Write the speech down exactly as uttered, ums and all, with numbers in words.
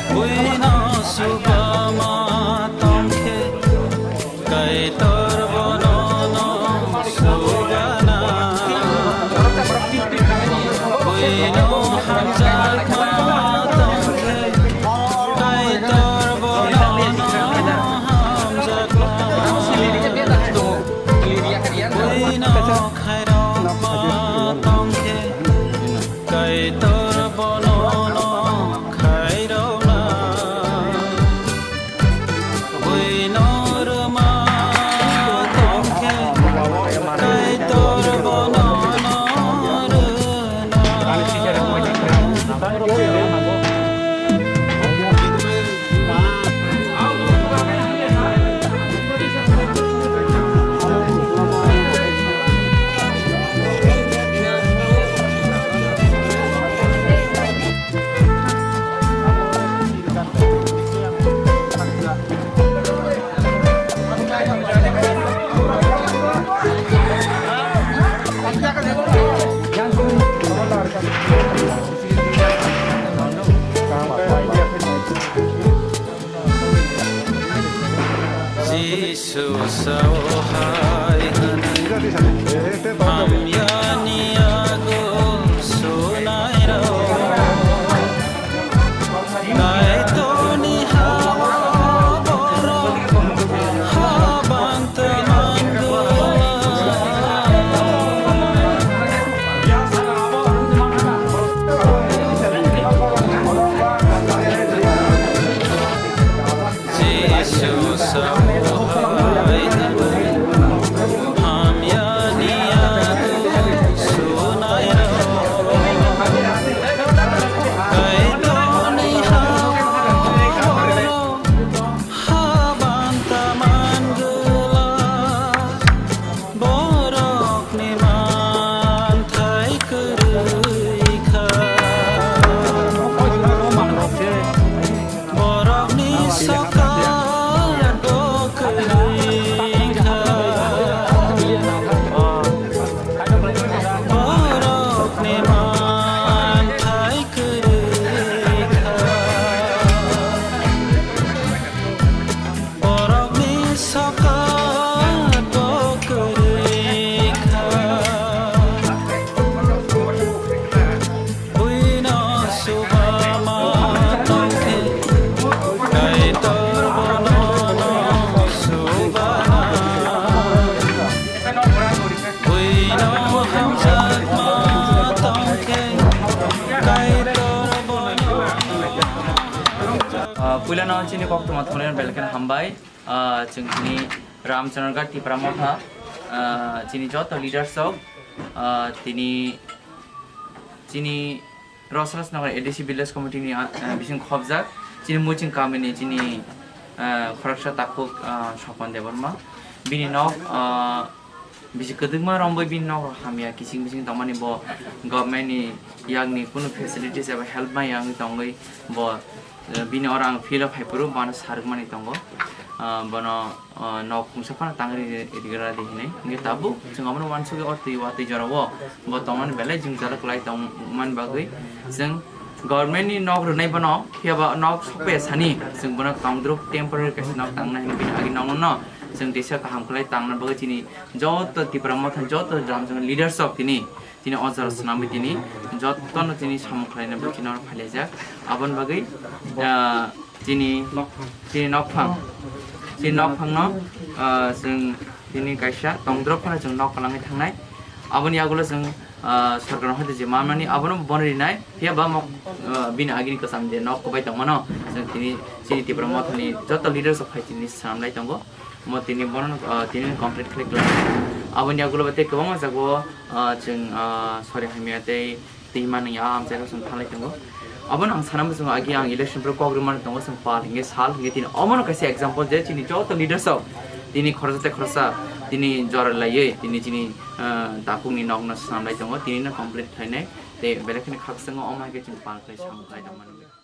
Buino subama tongkhe, Kaitor bono no subana. Buino hamjakma tongkhe, Kaitor bono no hamjakma. Buino khairokma tongkhe, Kaitor bono no khairokna. Buino rwma tongkhe, Kaitor bono no rwna. Jisu sao hai hwnwi, hamyani yago sunairok. Kaitorni ha-o borok habang tongmani. Jisu sao hai hwnwi, hamyani yago sunairok. Kaitorni ha-o borok habang tongmani. Borokni manthai kwrwi kha. Borokni sokat bo kwrwi kha. Borokni manthai kwrwi kha. Borokni sokat bo kwrwi kha. Buino subama tongkhe, Kaitor bono no subana. Buino hamjakma tongkhe, Kaitor bono. Ah, puilano chini koktwma thangnairok belai kheno hambai. Ah, chwng tini Ramchandraghat Tipra Motha, ah, chini joto leaders rok, ah, tini chini Rosrasnagar A D C Village Committee ni, ah, bising khobjak chini Muching kamini chini, ah, khoroksa takhuk, ah, Sopon Debbarma. Bini nok, ah, bisi kwdwkma romwi bini nok hamya kiching bising tongmani, bo government ni yakni kunu facilities eba help maya wngwi tongwi bo, eh, bini oro ang field o phaiphuru bono sarwkmani tongo. Ah, bono, ah, nok khungsa phano tangri rigra di hinwi. Hingke tabuk chwng abono uansugwi o twi watwi jorao bo tongmani belai jwngjal kwlai tongmani bagwi chwng government ni nok rwnai bono, phiya ba nok sokpaiya sani chwng bono tongdruk temporary kaisa nok tangnai hinwi bini agi nokno chwng teisa kaham kwlai tangna bagwi chini joto Tipra Motha joto Ramchandraghat leaders rok tini Tini o jora swnamwi tini jotono tini samung khlaina bagwi tini oro phailaijak. Aboni bagwi, ah, tini, tini nokphang, tini nokphangno, ah, chwng tini kaisa tongdrop phano chwng nok kwlangwi thangnai. Aboni yagulo chwng, ah, sorkarno hoite je manmani abono bono rinai, phiya ba mok, ah, bini agini kwcham je nok kwbai tongmano chwng tini chini Tipra Mothani joto leaders rok phai tini swnamlai tongo. Mo tini bono, ah, tini complete khlai khlai. Aboni yagulo bo tei kwbangma jagao, ah, chwng, ah, sorry hamya tei twi manwi a amchaio chwng thanglai tongo. Abono ang sana muchungo, agi ang election pro kok rwmani tongo, chwng pal hingke sal hingke tini omono kaisa example je chini joto leaders rok tini khoroksa tei khoroksa tini jora laiwi tini chini, ah, dakungni nokno swnamlai tongo, tinino complete khlainai tei belai kheno khakchangma omo hai khe chwng pal khlai samung khlai tongmani.